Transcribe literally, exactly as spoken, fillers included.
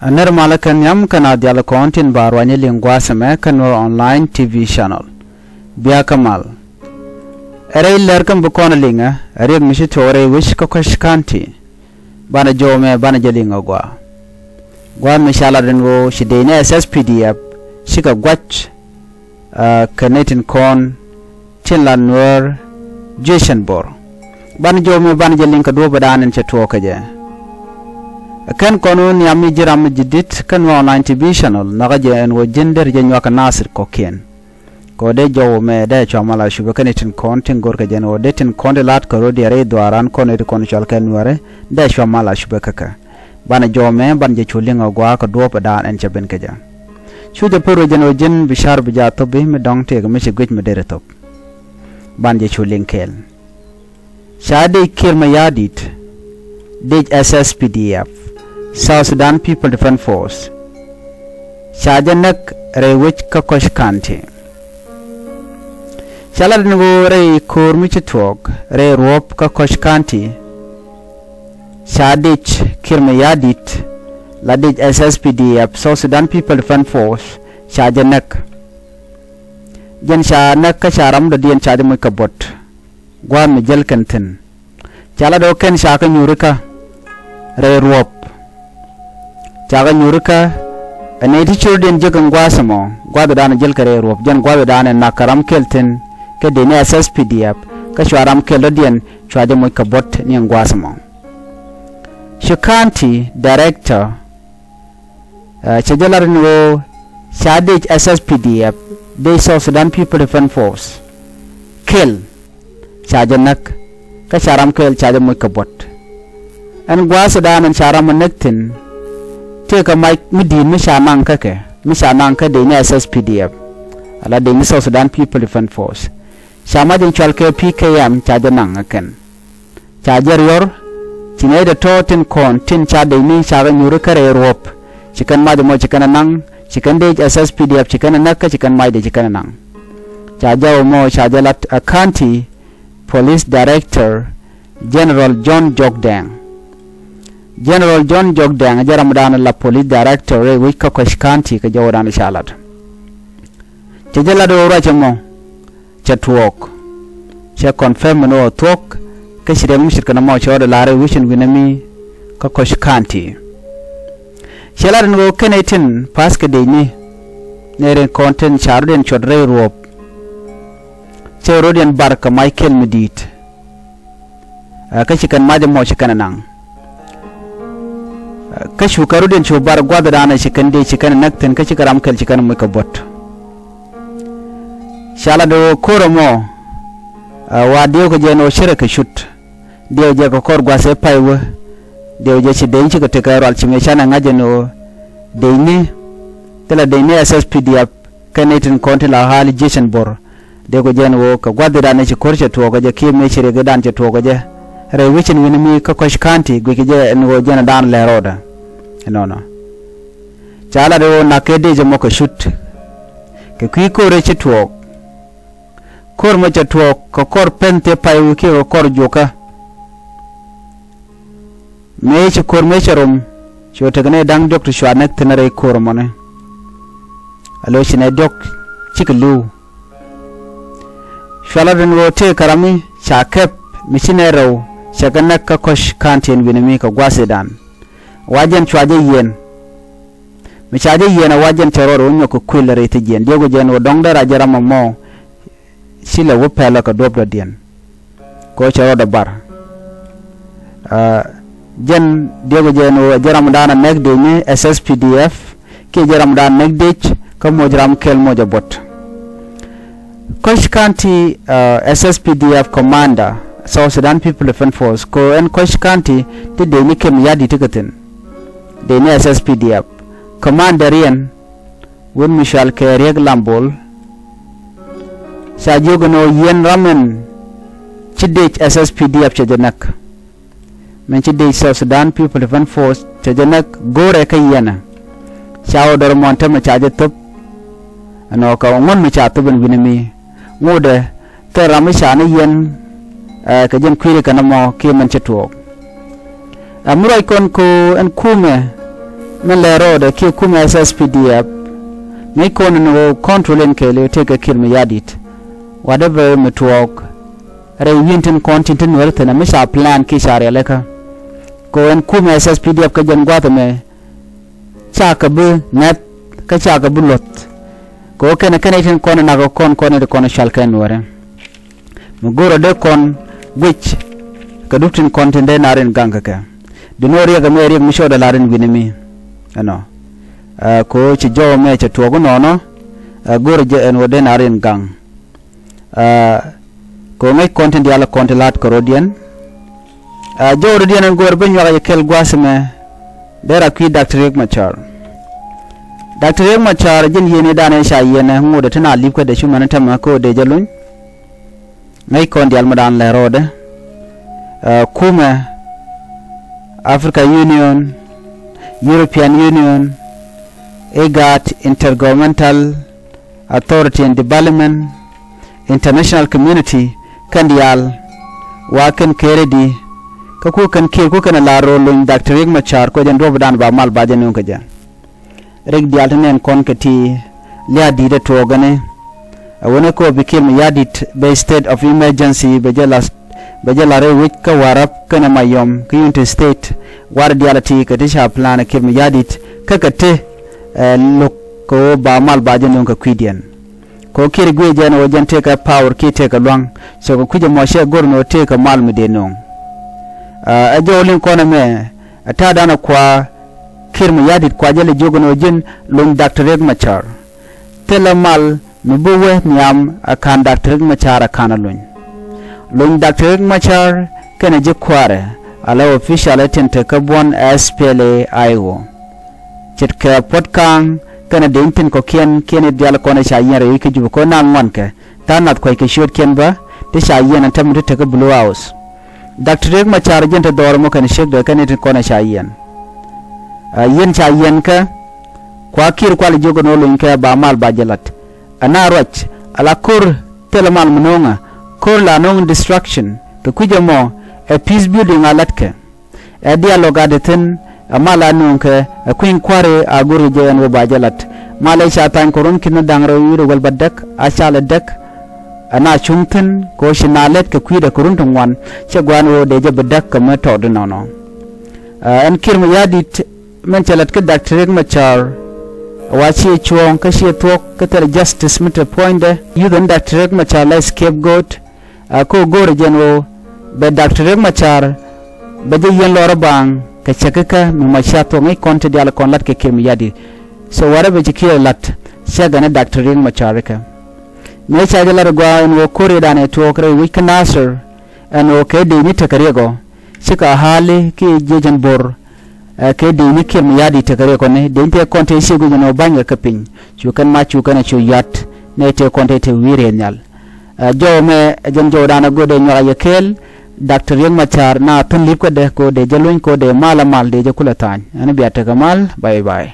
Ɛ nɛr malä kɛn nhiam kɛn a dhial kɔn tin ba ruany liŋ gua̱a̱th ɛmɛ kɛn wä online T V channel. Bia kä mal. Ɛ rɛy lɛr kɛn bi kɔn liŋɛ ɛ riɛk mi ci tuɔɔk rɛy wec kä Koch County. Banɛ jɔw mɛ banɛ jɛ liŋ ɛ gua̱a̱. Gua̱a̱th mi ca lat ɛn ɣöö ci dec ni S S P D F cikɛ gua̱c kɛ nɛy tin kɔn tin la Nuäär jiecän bo̱r. Banɛ jɔw mɛ banɛ jɛ liŋ kɛ duɔ̱ɔ̱p ɛ da̱a̱n ɛn cɛ tuɔɔk kɛ jɛ. Ɛ kɛn kɔn wä nhiam mi ji̱ ram mi ji̱ di̱t kɛn wä online T V channel nhɔakä jɛ ɛn wä ji̱n der jɛ nyuak kɛ Nasir kɔ̱kiɛn. Kɛ wä dee jɔw mɛ dee cua mal a cupɛ kɛn i̱ tin kɔn tin go̱r kɛ jɛ ɛn wä dee tin kɔn ti la̱t kɛ ro̱d yɛ rɛy dhuaaran kɔn i̱ ti kɔn cual kɛ Nuäärɛ dee cua mal a cupɛ kä kɛ. Banɛ jɔw mɛ banɛ jɛ cu liŋ ɛ gua̱a̱ kɛ duɔ̱ɔ̱p ɛ da̱a̱n ɛn cɛ ben kɛ jɛ. Cu jɛ pär wä jɛn ɣöö ji̱n bi ca̱r bi jaa thop bi mi dɔ̱ŋ tëëk mi ci guic mi deri thop. Ban jɛ cu liŋ kɛɛl. Ca dec Kiir Mayardit, dec S S P D F, South Sudan People Defense Force. Ca jɛ näk rɛy wec kä Koch County. Ca lat ni ɣöö rɛy ko̱o̱r mi ci tuɔɔk rɛy ruɔ̱p kä Koch County. Ca dec Kiir Mayardit la dec S S P D F, South Sudan People Defense Force, ca jɛ näk. Jɛn ca näk kä ca ram dɔ̱diɛn ca jɛ moc kɛ buɔ̱t. Gua̱a̱th mi jäl kɛn thi̱n. Ca lat ɣöö kɛn ca kɛ nyuurikä rɛy ruɔ̱p. Ca kɛ nyuurikä ɛ nɛy ti ci rɔ̱diɛn jek ɛn gua̱a̱th ɛmɔ gua̱a̱th ɛ da̱a̱n ɛ jäl kɛ rɛy ruɔ̱p jɛn gua̱a̱th ɛ da̱a̱n ɛ nak kɛ ram kɛl thi̱n. Kä dec ni S S P D F kä cua ram kɛl dɔ̱diɛn cua jɛ moc kɛ buɔ̱t ni ɛn gua̱a̱th ɛmɔ. Ci county director cɛ jɛ lar ni ɣöö ca dec S S P D F, dec South Sudan People Defense Force, kɛl ca jɛ näk kä ca ram kɛl ca jɛ moc kɛ buɔ̱t. Ɛn gua̱a̱th ɛ da̱a̱n ɛn ca ram ɛ näk thi̱n tëëkɛ mac mi di̱i̱t mi ca naŋ kä kɛ mi ca naŋ kä dec ni S S P D F ala dec ni South Sudan People Defense Force. Ca mac in cual kɛ P K M ca jɛ naŋ ɛ kɛn. Ca jɛ riɔr ci nɛy dee tɔ̱ tin kɔn tin ca dec ni ca kɛ nyuuri kä rɛy ruɔ̱p. Ci kɛn mac ɛmɔ ci kɛn ɛ naŋ ci kɛn dec S S P D F ci kɛn ɛ näk kä ci kɛn macdɛ ci kɛn ɛ naŋ. Ca jɛ wä mɔ ca jɛ lat ɛ county police director General John Jok Deng. General John Jok Deng jɛ ramdan la police director rɛy wec kä Koch County kɛ jɛ wä dan ca lat. Cɛ jɛ lat ɣöö ruac ɛmɔ cɛ tuɔɔk. Cɛ confirm ni ɣöö thuɔ̱k kä ci riɛk mi ce̱tkɛ nɔmɔ cɛ rɔɔdɛ la̱r rɛy wec in wi̱nɛ mi kä Koch County. Cɛ lat ni ɣöö kɛn ɛ tin pa̱th kɛ dec ni nɛ rin kɔn tin ca rɔ̱diɛn cuɔt rɛy ruɔ̱p. Cɛ rɔ̱diɛn bar kɛ mac kɛl mi di̱i̱t. Kä ci kɛn mac ɛmɔ ci kɛn ɛ naŋ. Kä cu kɛ rɔ̱diɛn cu bar gua̱thdan ɛ ci kɛn dee ci kɛn ɛ näk thi̱n kä ci kɛ ram kɛl ci kɛn ɛ moc kɛ buɔ̱t. Ca lat ɣöö ko̱r ɛmɔ wa diɛw kɛ jɛ ɛn ɣöö cärɛ kɛ cut. Diɛw jɛ kɛ kɔr gua̱th ëë pay wee. Diɛw jɛ ci deny cikɛ tekɛ rual ci mëë canɛ ŋa̱c ɛn ɣöö deny ni thilɛ deny ni S S P D F kɛn ni tin kɔn ti la ɣa̱a̱l jiecän bo̱r. Dee kɛ jɛ ɛn ɣöö kɛ gua̱thdan ɛ ci ko̱r cɛ tuɔɔk kɛ jɛ kiɛ mëë ci riɛkdan cɛ tuɔɔk kɛ jɛ. Rɛy wecin wi̱ni mi kä Koch County guic kɛ jɛ ɛn ɣöö jɛn ɛ daan lɛr rɔɔdɛ. Ɛnɔnɔ. Ca lat ɣöö nak kɛ dee jɛ mɔ kɛ cut. Kɛ kui̱ ko̱r ëë ci tuɔɔk. Ko̱r mɔ cɛ tuɔɔk kɛ kɔr pɛn thie pay wi̱i̱ kiɛ kɛ kɔr juokä. Mëë ci ko̱r mëë cɛ rom. Cu tekɛ nɛy da̱ŋ diɔ̱k ti cua näk thi̱n rɛy ko̱r ɛmɔni. A lo̱c ci nɛy diɔ̱k cikɛ li̱w. Cua lat ɛn ɣöö tëëkɛ ram mi ca kɛp mi ci nɛy rɛw cɛ kɛ näk kä Koch County ɛn wi̱ni mi kɛ gua̱a̱th ëëdan. Wa jɛn cua jɛ yiɛn. Mi ca jɛ yiɛn ɛ wa jɛn cɛ rɔɔdɛ wä nyɔk kɛ kuël rɛy thi̱jiɛn diɛw kɛ jɛn ɣöö dɔ̱ŋ dee rac jɛ ram ɛmɔ. Ci lɛ wä pɛlɛ kɛ duɔ̱p dɔ̱diɛn. Kɛ ɣöö cɛ rɔɔdɛ bar. Jɛn diɛw kɛ jɛn ɣöö jɛ ramdan ɛ näk dec ni S S P D F kiɛ jɛ ramdan näk dec kä moc ram kɛl moc ɛ buɔ̱t. Koch County S S P D F commander, South Sudan People Defense Force, kɛ ɣöö ɛn Koch County ti dec ni Kiir Mayardit ti kɛ thi̱n. Dec ni S S P D F commander yɛn wut mi cual kɛ Riek Lambol. Ca jiök ɛn ɣöö yiɛn ram ɛn ci dec S S P D F cɛ jɛ näk. Min ci dec South Sudan People Defense Force cɛ jɛ näk go̱o̱rɛ kä yiɛnɛ. Ca wä dɔr muɔ̱n tämɛ ca jɛ thöp. Ɛn ɣöö kɛ ŋuɔ̱n mi ca thöp ɛn wi̱ni mi ŋotdɛ thil ram mi ca ni yɛn kɛ jɛn kui̱ri kɛn ɛmɔ kiɛ min ci tuɔɔk. Ɛ mi ruac kɔn ko̱ ɛn kumɛ Min lɛ rɔɔdɛ kiɛ kumɛ S S P D F. Ŋäc kɔn ni ɣöö control in kɛɛliw tëëkɛ Kiir Mayardit. Whatever mi tuɔɔk rɛy wi̱i̱n tin kɔn tin tin Nuäri thi̱n a mi ca plan kiɛ ca rialikä. Kɛ ɣöö ɛn kumɛ S S P D F kä jɛn gua̱a̱th ɛmɛ ca kɛ bi ŋäth kä ca kɛ bi luɔ̱th. Kɛ ɣöö kɛnɛ kɛnɛ tin kɔn nak kɔn kɔn in ti kɔn cual kɛ Nuäri. Mi go̱o̱rä dee kɔn guic kɛ dup tin kɔn tin dee na rin gaŋ kɛ kɛ. Di nɔ riɛk ɛmɛ riɛk mi cɔɔdɛ la rin wi̱ni mi ɛnɔ. Ɛ, kɛ ɣöö ci jɔw ɛmɛ cɛ tuɔɔk inɔnɔ. Ɛ, go̱o̱rä jɛ ɛn ɣöö dee na rin gaŋ. Ɛ, kɛ ɣöö ŋäc kɔn tin diaal kɔn ti la̱t kɛ rɔ̱diɛn. Ɛ, jɔw rɔ̱diɛn ɛn go̱o̱rä bi nyuak yɛ kɛl gua̱a̱th ɛmɛ. Dee ra kui̱ Doctor Riek Machar. Doctor Riek Machar ji̱n yiëëni danɛ ca yiɛn ɛ ŋotdɛ tin a li̱p kädɛ cu mɛn tɛmɛ kä ɣöö dee jɛ luny. Ŋäc kɔn diaal mi daan lɛ rɔɔdɛ. Ɛ, kumɛ Africa Union, European Union, IGAD, Intergovernmental Authority and Development, International Community, kɛn diaal wa kɛn kɛɛrɛ di. Kä ku kɛn kɛɛr ku kɛn a la ro̱o̱ luny Doctor Riek Machar kɛ jɛn duɔ̱p dan ba mal ba jɛ nuŋ kɛ jɛ. Rik diaal ti nɛn kɔn kɛ ti lia̱a̱ di̱i̱t ɛ tuɔɔkɛni. Ɛ wänɛ kɛ ɣöö bi Kiir Mayardit bɛ state of emergency bɛ jɛ la, bɛ jɛ la rɛy wec kä Warrap kɛnɛ Mayom kä Unity State. Warɛ diaal ti kɛ ti ca plan Kiir Mayardit kä kɛ ti, ɛ, lo̱k kɛ ɣöö ba mal ba jɛ nöŋ kɛ kui̱diɛn. Kɛ ɣöö Kiir guic jɛn ɣöö jɛn tëëkɛ power kiɛ tëëkɛ lua̱ŋ. So kɛ kui̱c ɛmɔ cɛ go̱r ni ɣöö tëëkɛ mal mi dee nöŋ. Ɛ, ɛ jɔw liŋ kɔn ɛmɛ, ɛ ta̱a̱ danɛ kua Kiir Mayardit kua jɛ lɛ jiök ni ɣöö ji̱n luny Doctor Riek Machar. Thilɛ mal mi bi wee nhiam a ka̱n Doctor Riek Machar a ka̱n a luny. Luny Doctor Riek Machar kɛnɛ ji̱ kua̱rɛ a la official ɛ tin te kä buɔ̱n S P L A I O. Ce̱tkɛ Puɔ̱t Ka̱a̱ŋ kɛnɛ deny tin kɔ̱kiɛn kiɛn i̱ diaal kɔn i̱ ca yiɛn rɛy i̱ kä Jubɛ kɔn naŋ ŋuankɛ. Tha̱a̱ŋ nath kua̱ckɛ ciöötkiɛn bä ti ca yiɛn ɛn täämɛ ti te kä Blue House. Doctor Riek Machar ji̱n te dhɔr mɔ kɛn ciekdɛ kɛn i̱ tin kɔn i̱ ca yiɛn. Ɛ, yiɛn ca yiɛn kä kua Kiir kual jiök ɛn ɣöö luny kɛ ba mal ba jɛ la̱t. Ɛn a ruac ala ko̱r thilɛ mal mi no̱o̱ŋä, ko̱r la no̱o̱ŋ destruction. Kɛ kui̱c ɛmɔ ɛ peace building a la̱tkɛ. Ɛ dialogue a di thi̱n, ɛ mal a no̱o̱ŋkɛ, ɛ kui̱ny kua̱ri a go̱r jɛ ɛn ɣöö ba jɛ la̱t. Mal ɛ ca tha̱a̱ny kɛ run ki̱n da̱ŋ rɛw wi̱i̱ rɛw wäl bädäk a ca lɛ däk. Ɛn a cuŋ thi̱n kɛ ɣöö ci na lɛt kɛ kui̱dɛ kɛ run ti ŋuan cɛ gua̱a̱n ɣöö dee jɛ bi däk kɛ mi tɔɔt inɔnɔ. Ɛ, ɛn Kiir Mayardit min cɛ la̱t kä Doctor Riek Machar. Wa ciɛ cuɔ̱ɔ̱ŋ kä ciɛ thuɔ̱k kä thilɛ justice mi te puɔ̱nydɛ. Yuth ɛn Doctor Riek Machar la scapegoat. A ko̱ go̱o̱rɛ jɛn ɣöö bɛ Doctor Riek Machar bɛ jɛ yiɛn lɔrä baaŋ kɛ cäkikä mi ma cia thuɔ̱k ŋäc kɔn ti diaal kɔn la̱t kɛ Kiir Mayardit. So warɛ bɛ ci Kiir la̱t cäkɛ ni Doctor Riek Machar ikä. Mëë ca jɛ la̱t ɛ gua̱a̱ ɛn ɣöö ko̱r i̱ da̱a̱n ɛ tuɔɔk rɛy wec kä Nasir ɛn ɣöö kɛ dec ni tekɛ riɛk ɔ. Cikɛ a ha̱a̱li ki jiec ɛn bo̱r. Ɛ kɛ dec ni Kiir Mayardit tekɛ riɛk ɔ ni dec ni tëë kɔn tëë ciek wi̱c ɛn ɣöö ba̱nykɛ kä piny. Cu kɛn mac cu kɛn ɛ cu yua̱t nɛy tëë kɔn tëë tëë wi̱i̱ rɛy nhial. Ɛ jɔw mɛ ɛ jɛn jɔwdan ɛ go̱o̱dɛ nyuak a yɛ kɛɛl. Doctor Riek Machar na thun li̱p kädɛ ko̱o̱dɛ jɛ luny ko̱o̱dɛ mal a mal dee jɛ kulɛ tha̱a̱ny ɛn bia tekɛ mal. Bye bye.